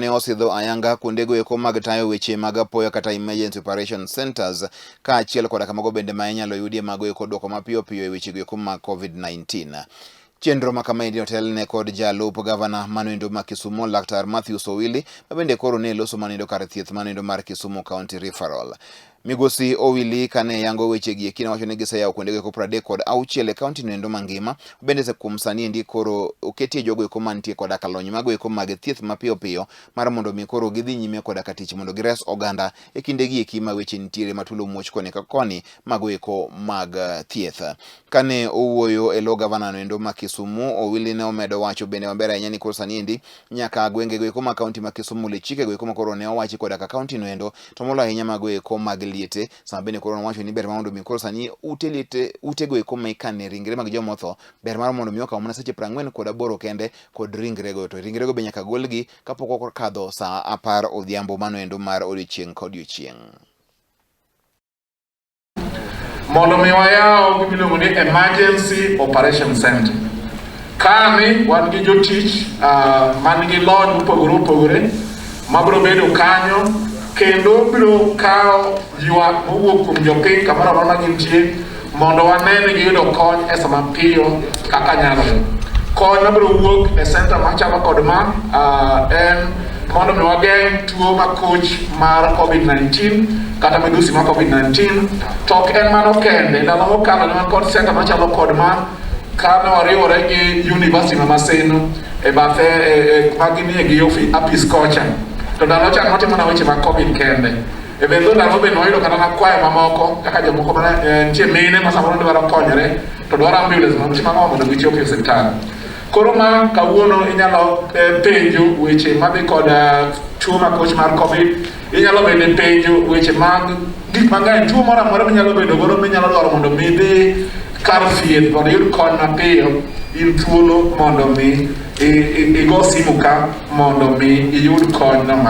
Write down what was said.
ne osidho ayanga kuondego eko mag tayo weche mag apoya kata emergency operation centers, kaachiel koda kamago bende ma inyalo yudie mago eko duoko mapiyo piyo e wechego eko mag COVID-19. Chenro ma kamaendi otelne kod jalup gavana manoendo ma Kisumu, Laktar Matthews Owili, ma bende koro ne loso manoendo kar thieth manoendo mar Kisumu County Referral. Migosi Owili kane yango weche gi eki nowacho ni giseyawo kuondego eko 36 e kaunti noendo mangima. Bende se kuom sani endi koro oketie jogo eko mantie koda ka lony mago eko mag thieth mapiyo piyo mar mondo mi koro gidhi nyime koda ka tich mondo gires oganda e kinde gi eki ma weche nitiere matulo muoch koni ka koni mago eko mag thieth. Kane owuoyo e lo gavana noendo ma Kisumu, Owili ne omedo wacho bende maber ahinya ni koro sani endi nyaka gwenge go eko ma kaunti ma Kisumu le chike go eko ma koro ne owachi koda ka kaunti noendo to molo ahinya mago eko mag liete sama bende koro nowacho ni ber mar mondo mi koro sani ute liete ute go eko ma ikane ringre mag joma otho ber mar mondo mi okaw mana seche 48 kende kod ringre go to ringre go be nyaka golgi kapok okadho saa 10 odhiambo mano endo mar odiochieng' ka odiochieng'. Mondo mi wayaw gima iluongo ni Emergency Operation Center. Kani wan gi jotich man gi lony mopogore opogore mabiro bedo kanyo kendo biro kawo ywak mowuok kuom jopiny kamoro amora ma gintie mondo wane ni giyudo kony e sama piyo kaka nyalore. Kony mabiro wuok e center machalo kod ma en mondo mi wageng' tuo makoch mar COVID-19 kata midhusi mar COVID-19. To ok en mano kende, ndalo mokalo ne wan kod center machalo kod ma kane wariwore gi University ma Maseno e bathe ma ginie gi apis kocha. To ndalo cha notimo mana weche mag COVID kende. E bende ndalo bende wayudo kata mana kwayo mamoko kaka jomoko mana nitie mine ma samoro dwaro konyore to dwaro ambulance mondo otim ang'o mondo gichop e osiptal. Koro ma kawuono inyalo penjo weche madhi kod tuo makoch mar COVID, inyalo bende penjo weche mag gik mang'eny, tuo moro amora minyalo bedo godo minyalo dwaro mondo mi idhi kar thieth mondo iyud kony mapiyo, in thuolo mondo mi igo simu ka mondo mi iyud kony no.